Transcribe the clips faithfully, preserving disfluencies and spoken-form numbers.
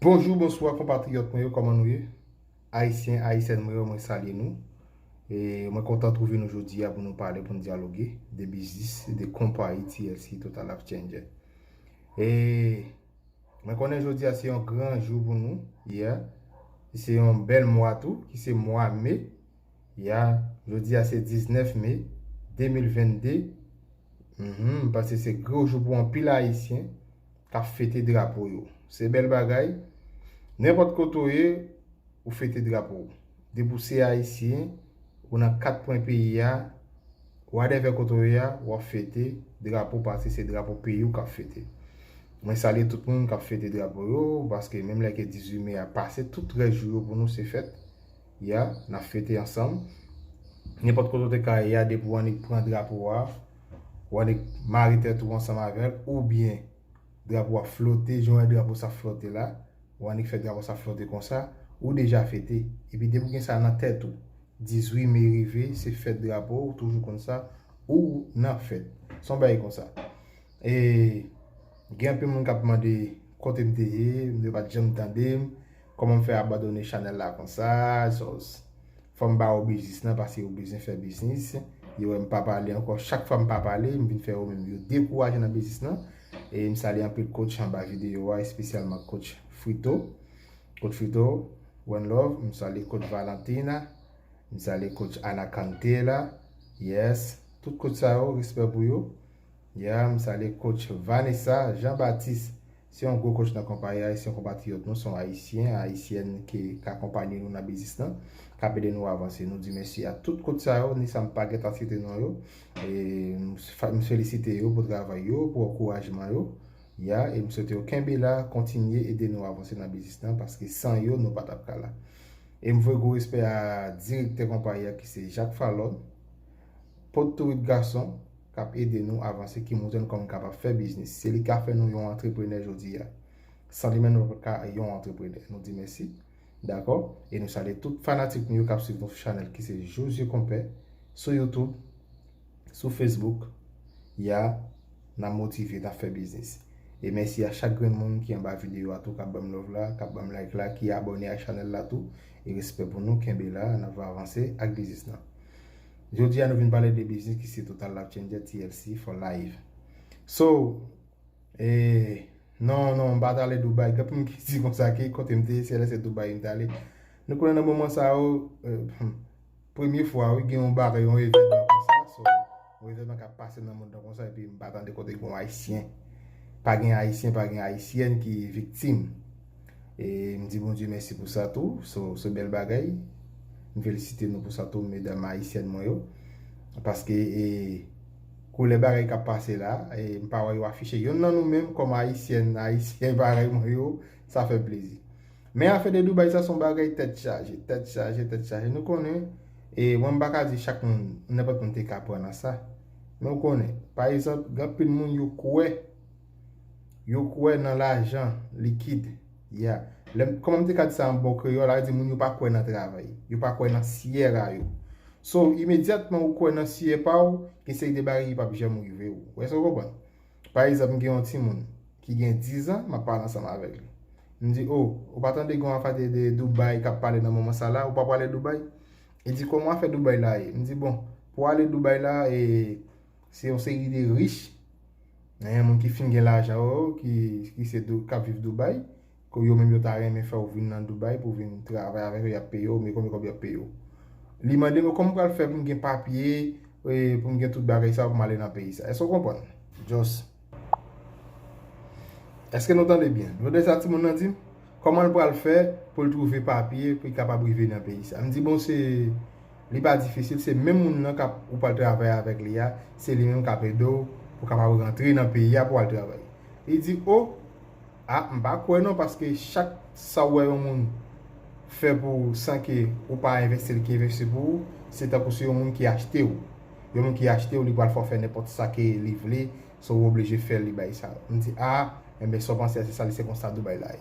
Bonjou, bonswa, konpatriyòt mwen yo, kòman nou ye? Ayisyen, Ayisyèn mwen yo, mwen salye nou. E mwen kontan twouve nou jodi a pou nou pale, pou nou dyaloge de biznis, de konpayi T L C, Total Life Changer. E mwen konnen jodi a se yon gran jou pou nou, yeah. Se yon bèl mwa tou, ki se mwa me, yeah. Jodi a se diznèf me de mil vennde. Mhm, m panse se gwo jou pou anpil Ayisyen k ap fete drapo yo. Se bèl bagay. Nenpòt kote w ye, ou fete drapo w. Depi w se Ayisyen, ou nan kat kwen peyi a, whatever kote w ye a, w ap fete drapo w paske se drapo peyi w k ap fete. Mwen salye tout moun k ap fete drapo yo, paske menm lè ke dizuit me a pase, tout rès jou yo pou nou se fèt. Ya, n ap fete ansanm. Nenpòt kote w te ka ye a, depi w annik pran drapo a, w annik mare tèt ou ansanm avè l, oubyen drapo a flote, jan w wè drapo sa flote la, w annik fè drapo sa flote konsa, ou deja fete. Epi depi w gen sa nan tèt ou, dizuit me rive, se fèt drapo, ou toujou konn sa, ou nan fèt. Se yon bagay konsa. E gen anpil moun k ap mande kote m te ye, m te pa t janm tande m, kòman m fè abandone chanèl la konsa, so, fò m ba yo biznis nan, paske yo bezwen fè biznis. Yo wè m pa pale ankò, chak fwa m pa pale, m vin fè yo menm yo dekouraje nan biznis nan. E m salye anpil coach anba videyo a, espesyalman coach Frito. Coach Frito, one love, m salye coach Valentina, m salye coach Anacantela, yes, tout coach sa yo, respè pou yo. Ya, m salye coach Vanessa Jean Baptiste. Se yon gwo coach nan konpayi a, se yon konpatriyòt nou, se yon Ayisyen, Ayisyèn ki ka akonpanye nou nan biznis lan, k ap ede nou avanse. Nou di mèsi a tout coach sa yo, ni sa m pa gentan site non yo. E m fa- m felisite yo pou travay yo, pou ankourajman yo. Ya, e m swete yo kenbe la, kontinye ede nou avanse nan biznis lan, paske san yo, nou pa t ap ka la. E m voye gwo respè a direktè konpayi a ki se Jacques Falon, Pot Tourit Gason, k ap ede nou avanse, ki montre n kòman n kapab fè biznis. Se li k ap fè nou yon antreprenè jodi a. San li menm, nou pa ka yon antreprenè. Nou di mèsi. Dakò? E nou salye tout fanatik nou yo k ap swiv nou sou chanèl ki se Josué Konpè, sou YouTube, sou Facebook. Ya, n ap motive, n ap fè biznis. E mèsi a chak grenn moun ki anba videyo a tou, k ap ban m love la, k ap ban m like la, ki abòne ak chanèl la tou. E respè pou nou, kenbe la, n ap avanse ak biznis lan. Jodi a, nou vin pale de biznis ki se Total Life Changer T L C for Life. So, e, non, non, m pa t ale Dubai. Gen moun ki di konsa ke kote m te ye, se lè se Dubai m t ale. Nou konnen nan moman sa yo, e, hmm, premye fwa, wi, gen yon bagay, yon evènman konsa, so, yon evènman k ap pase nan mond lan konsa, epi m pa tande kote gen yon Ayisyen. Pa gen Ayisyen, pa gen Ayisyèn ki viktim. E m di Bondye mèsi pou sa tou, so, se bèl bagay. M felisite nou pou sa tou, medam ayisyèn mwen yo. Paske, e, koulè bagay k ap pase la, e, m pa wè yo afiche yonn nan nou menm kòm Ayisyèn, Ayisyen parèy mwen yo, sa fè m plezi. Men afè de Dubai sa se yon bagay tèt chaje, tèt chaje, tèt chaje. Nou konnen, e mwen m pa ka di chak moun, nenpòt moun te ka pran nan sa. Men w konnen, pa egzanp, gen anpil moun yo kwè, yo kwè nan lajan likid. Ya. Lè m, kòman m te ka di sa an bon kreyòl, sa vle di moun yo pa kwè nan travay. Yo pa kwè nan syè a yo. So, imedyatman ou kwè nan syè pa w, gen seri de bagay ki p ap janm rive w. Ou èske w konprann? Pa egzanp, m gen yon timoun ki gen diz an, m ap pale ansanm avèk li. M di, "O, ou pa tande gen yon afè de, de Dubai k ap pale nan moman sa la, ou pa prale Dubai?" Li di, "Kòman afè Dubai la ye?" M di, "Bon, pou ale Dubai la, e, se yon seri de rich, e, moun ki fin gen lajan yo, ki, ki se Dou- k ap viv Dubai, ke yo menm yo ta renmen fè w vin nan Dubai pou w vin travay avèk yo, y ap peye w, men konbyen kòb y ap peye w." Li mande m, "Kòman m pral fè pou m gen papye, e, pou m gen tout bagay sa yo pou m ale nan peyi sa?" Èske w konprann? Just. Èske nou tande byen? Jodi a sa timoun nan di m, kòman l pral fè pou l twouve papye pou l kapab rive nan peyi sa? M di, "Bon, se, li pa difisil, se menm moun nan k ap, ou pral travay avèk li a, se li menm k ap ede w pou w kapab rantre nan peyi a pou w al travay." Li di, "O, a, m pa kwè non, paske chak sa w wè yon moun fè pou ou san ke ou pa envesti l ki envesti pou ou, se tankou se yon moun ki achte w. Yon moun ki achte w, li pral fè w fè nenpòt sa ke li vle, so ou oblije fè l, li bay sa." M di, "A, enben, sa w panse a, se sa, li se konsa Dubai la ye."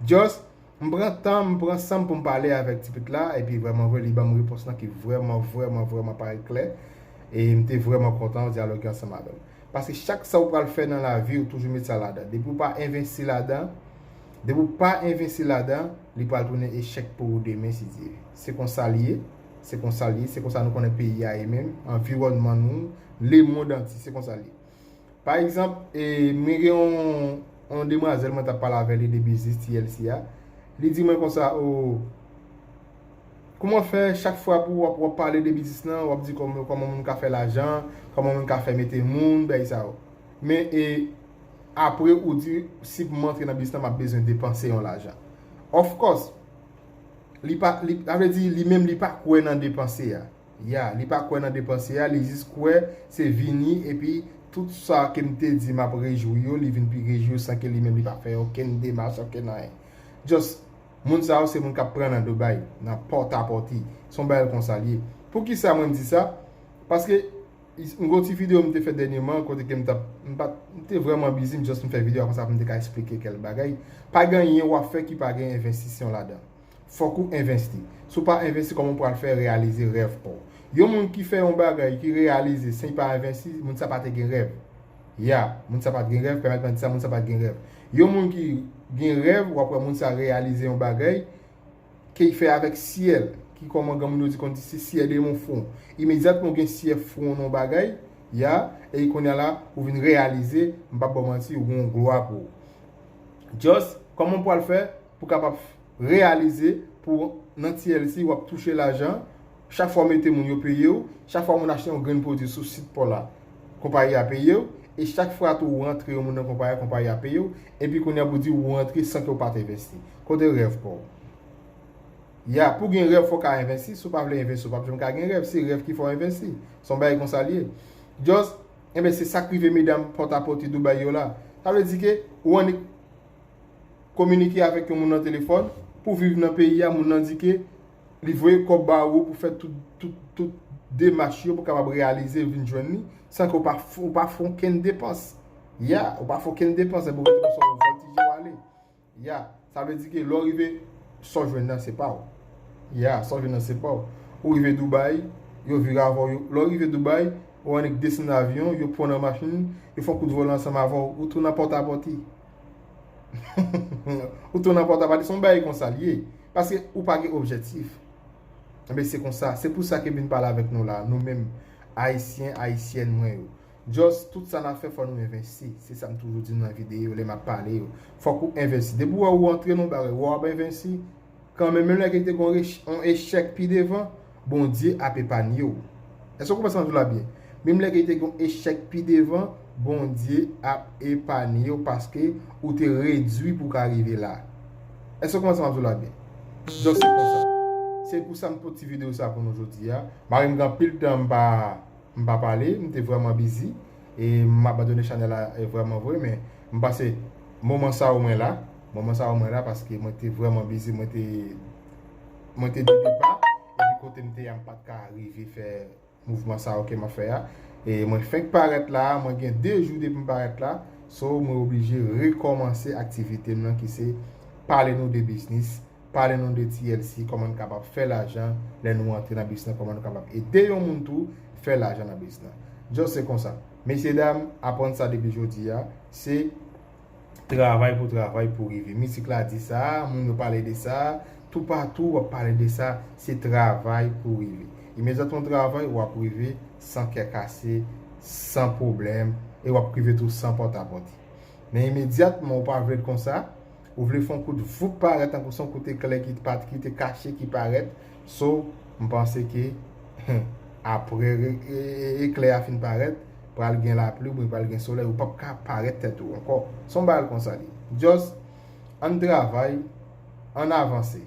Just, m pran tan, m pran san m pou m pale avèk ti pitit la, epi vrèman vre, li ban m repons lan ki vrèman, vrèman, vrèman parèt klè. E m te vrèman kontan dyaloge ansanm avè l. Paske chak sa ou pral fè nan lavi, ou toujou met sa ladan. Depi ou pa envesti ladan, Depi w pa envesti ladan, li pral tounen echèk pou ou demen, si Dye vle. Se konsa l ye, se konsa l ye, se konsa nou konnen peyi a ye menm, anviwònman nou, lemonn antye, se konsa l ye. Pa egzanp, e, mwen gen yon, yon demwazèl mwen t ap pale avè li de biznis T L C a. Li di mwen konsa, o, kòman fè chak fwa pou w ap, w ap pale de biznis lan, w ap di kòman, kòman moun ka fè lajan, kòman moun ka fè mete moun, bagay sa yo. Men, e, apre ou di, si pou m antre nan biznis lan, m ap bezwen depanse yon lajan. Of course, li pa, li, sa vle di, li menm li pa kwè nan depanse a. Ya, li pa kwè nan depanse a, li jis kwè se vini, epi tout sa ke m te di m ap rejwi yo, li vin pi rejwi yo san ke li menm li pa fè okenn demach, okenn anyen. Just, moun sa yo se moun k ap pran nan Dubai, nan pòtapòti. Se yon bagay konsa l ye. Poukisa mwen m di sa? Paske, m gon ti videyo m te fè dènyèman, kote ke m t ap, m pa, m te vrèman busy, m just m fè videyo a konsa pou m te ka eksplike kèk bagay. Pa gen anyen w ap fè ki pa gen envestisyon ladan. Fòk ou envesti. Si w pa envesti, kòman w pral fè reyalize rèv pa w? Yon moun ki fè yon bagay, ki reyalize, san l pa envesti, moun sa pa te gen rèv. Ya, moun sa pa t gen rèv, pèmèt mwen di sa, moun sa pa t gen rèv. Yon moun ki gen rèv, w ap wè moun sa reyalize yon bagay, ke l fè avèk syèl, ki kòman granmoun yo di konn di se syèl de mon front. Imedyatman w gen syèl front nan yon bagay, ya, e kounye a la, ou vin reyalize, m p ap ba w manti, ou gen yon glwa pou ou. Just, kòman w pral fè pou w kapab reyalize pou nan T L C w ap touche lajan, chak fwa w mete moun yo peye w, chak fwa moun achte yon grenn pwodui sou sit pa w la, konpayi a peye w, e chak fwa tou ou rantre yon moun nan konpayi a, konpayi a peye w, epi kounye a pou di ou rantre san ke w pa t envesti. Kote rèv pa w? Ya, pou gen rèv fò w ka envesti, si w pa vle envesti, w p ap janm ka gen rèv, se rèv ki fè w envesti. Se yon bagay konsa l ye. Just, enben se sa k rive medam pòtapòti Dubai yo la. Sa vle di ke ou annik kominike avèk yon moun nan telefòn, pou viv nan peyi a, moun nan di ke li voye kòb ba ou pou fè tout, tout, tout demach yo pou kapab reyalize vin jwenn li, san ke w pa, w pa fè okenn depans. Ya, ou pa fè okenn depans, enben ou rete konsa, ou vòltije w ale. Ya, sa vle di ke lè w rive, sa w jwenn nan se pa w. Ya, sa w jwenn nan se pa w. Ou rive Dubai, yo vire avè w, yo, lè w rive Dubai, ou annik desann avyon, yo pran w nan machin, yo fè yon kout vòlè ansanm avè w, ou tou nan pòtapòti. Ou tou nan pòtapòti, se yon bagay konsa l ye. Paske ou pa gen objektif. Enben, se konsa. Se pou sa ke m vin pale avèk nou la, nou menm, Ayisyen, Ayisyèn mwen yo. Just, tout sa n ap fè, fò nou envesti. Se sa m toujou di nan videyo, lè m ap pale yo. Fòk ou envesti. Depi w wè ou antre nan yon bagay, w ap envesti. Kanmenm, menm lè ke te gen yon ech-, yon echèk pi devan, Bondye ap epanye w. Èske w konprann sa m di w la byen? Menm lè ke te gen yon echèk pi devan, Bondye ap epanye w paske ou te redui pou w ka rive la. Èske w konprann sa m ap di w la byen? Just se konsa. Se pou sa m pote ti videyo sa pou nou jodi a. Mari m gen anpil tan m pa m pa pale, m te vrèman bizi. E m abandone chanèl la, e, vrèman vre, men m panse moman sa yo mwen la. Moman sa yo mwen la paske mwen te vrèman bizi, mwen te, mwen te de depa. Epi kote m te a, m pa t ka rive fè mouvman sa yo ke m ap fè a. E mwen fenk parèt la, mwen gen de jou depi m parèt la. So, mwen oblije rekòmanse aktivite m nan ki se pale nou de biznis, pale nou de T L C, kòman n kapab fè lajan lè nou antre nan biznis lan, kòman nou kapab ede yon moun tou fè lajan nan biznis lan. Just se konsa. Mesye dam, aprann sa depi jodi a, se travay pou travay pou rive. Mizik la di sa, moun yo pale de sa, toupatou w ap pale de sa, se travay pou rive. Imedyatman w travay, w ap rive san kè kase, san pwoblèm, e w ap rive tou san pòtapòti. Men imedyatman ou pa vle l konsa, ou vle fè yon kout voup parèt tankou se yon kout eklè ki pa t, ki te kache, ki parèt. So, m panse ke apre re-, e-, e-, eklè a fin parèt, pral gen lapli oubyen pral gen solèy, ou p ap ka parèt tèt ou ankò. Se yon bagay konsa li ye. Just, ann travay, ann avanse.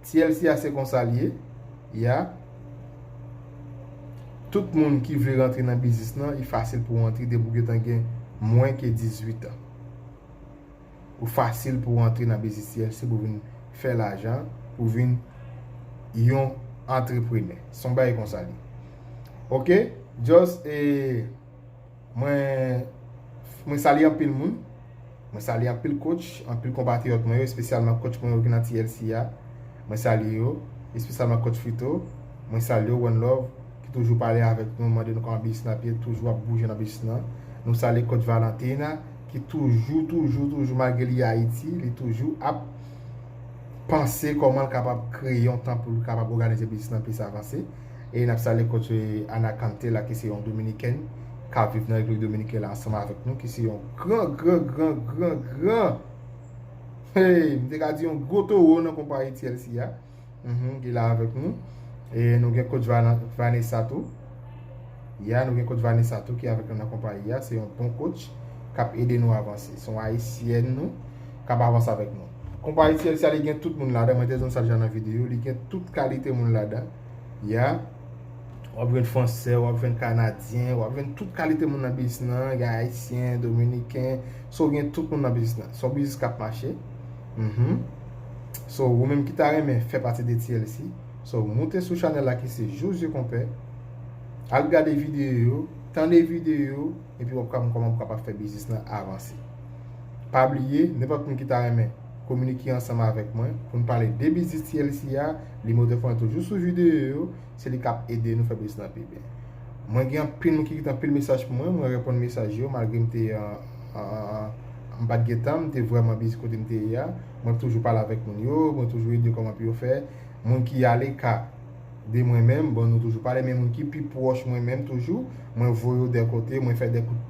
T L C a se konsa li ye. Ya. Tout moun ki vle rantre nan biznis lan, li fasil pou w rantre depi w gentan gen mwen ke dizuit an. Ou fasil pou w rantre nan biznis T L C pou vin fè lajan, pou vin yon antreprenè. Se yon bagay konsa li. Ok? Just, e, mwen, mwen salye anpil moun. Mwen salye anpil coach, anpil konpatriyòt mwen yo, espesyalman coach mwen yo ki nan T L C a. Mwen salye yo, espesyalman coach Fito. Mwen salye w, One Love, ki toujou pale avèk nou, mande nou kòman biznis lan ap ye, toujou ap bouje nan biznis lan. Nou salye coach Valentina, ki toujou, toujou, toujou, malgre li Ayiti, li toujou ap panse kòman l kapab kreye yon tan pou l kapab òganize biznis lan plis avanse. E n ap salye kote Ana Cante la, ki se yon Dominikèn k ap viv nan Repiblik Dominikèn la ansanm avèk nou, ki se yon gran, gran, gran, gran, gran, hey, m te ka di yon gwo towo nan konpayi T L C a. Mhm, ki la avèk nou. E nou gen coach Vana- Vanessa tou. Ya, nou gen coach Vanessa tou ki avèk nou nan konpayi a. Se yon bon coach k ap ede nou avanse. Se yon ayisyèn nou k ap avanse avèk nou. Konpayi T L C a, li gen tout moun ladan. Mwen te di nou sa deja nan videyo. Li gen tout kalite moun ladan. Ya. W ap jwenn fransè, w ap jwenn kanadyen, w ap jwenn tout kalite moun nan biznis lan. Gen ayisyen, dominiken. So, gen tout moun nan biznis lan. Se yon biznis k ap mache. Mhm. So, ou menm ki ta renmen fè pati de T L C, so, moute sou chanèl la ki se José Compère. Al gade videyo yo, tande videyo yo, epi w ap ka wè kòman pou kapab fè biznis lan avanse. Pa bliye, nenpòt moun ki ta renmen kominike ansanm avèk mwen pou n pale de biznis T L C a, nimewo telefòn toujou sou videyo yo, se li k ap ede nou fè biznis lan pi byen. Mwen gen anpil moun ki kite anpil mesaj pou mwen, mwen reponn mesaj yo, malgre m te, euh, euh, m pa t gen tan, m te vrèman bizi kote m te ye a. Mwen toujou pale avèk moun yo, mwen toujou ede kòman pou yo fè. Moun ki aleka de mwen menm, bon, nou toujou pale, men moun ki pi pwòch mwen menm toujou, mwen voye yo de kote, mwen fè de kout,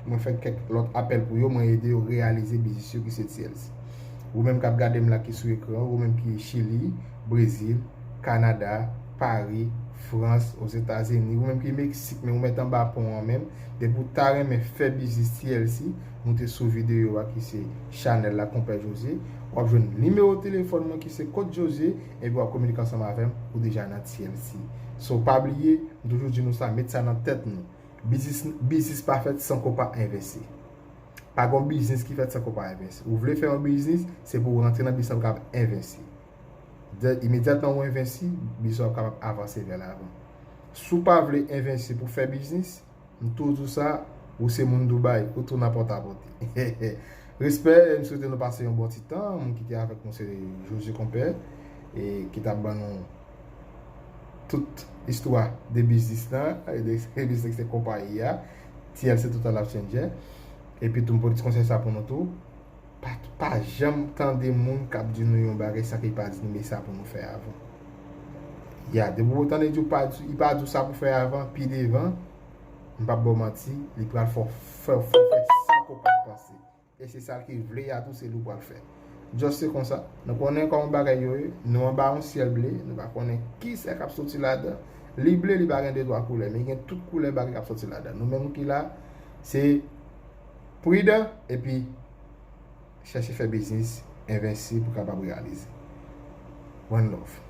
mwen fè kèk lòt apèl pou yo, mwen ede yo reyalize biznis yo ki se T L C. Ou menm k ap gade m la ki sou ekran, ou menm ki Chili, Brezil, Kanada, Pari, Frans, Ozetazini, ou menm ki Meksik, men ou mèt anba pon an menm, depi w ta renmen fè biznis T L C, moute sou videyo a ki se chanèl la, Konpè José. W ap jwenn nimewo telefòn mwen ki se Coach José, epi w ap kominike ansanm avè m, ou deja nan T L C. So, pa bliye, m toujou di nou sa, met sa nan tèt nou. Biznis, biznis pa fèt san ke w pa envesti. Pa gen yon biznis ki fèt san ke w pa envesti. Ou vle fè yon biznis, se pou w rantre nan biznis lan pou w kapab envesti. De, imedyatman ou envesti, biznis ou ap kapab avanse vè lavan. Si w pa vle envesti pou fè biznis, m toujou di w sa, ou se moun Dubai, ou tou nan pòtapote. Respè, m swete nou pase yon bon ti tan. Moun ki te avèk nou se José Compère, e ki t ap ban nou tout istwa de biznis lan, e de biznis se konpayi a, T L C Total Life Changer. Epi tou m pote ti konsèy sa pou nou tou. Pa, pa janm tande moun k ap di nou yon bagay san ke li pa di nou men sa pou nou fè avan. Ya, depi w tande di w pa di, li pa di w sa pou fè avan, pi devan, m p ap ba w manti, li pral fè w fè, fè, fè sa ke w pa t panse. E se sa ke l vle a tou, se li w pral fè. Just se konsa. Nou konnen kòman bagay yo ye, nou anba yon syèl ble, nou pa konnen ki sa k ap soti ladan. Li ble, li pa gen de twa koulè, men gen tout koulè bagay k ap soti ladan. Nou menm ki la, se pridan, epi chèche fè biznis, envesti pou kapab reyalize. One love.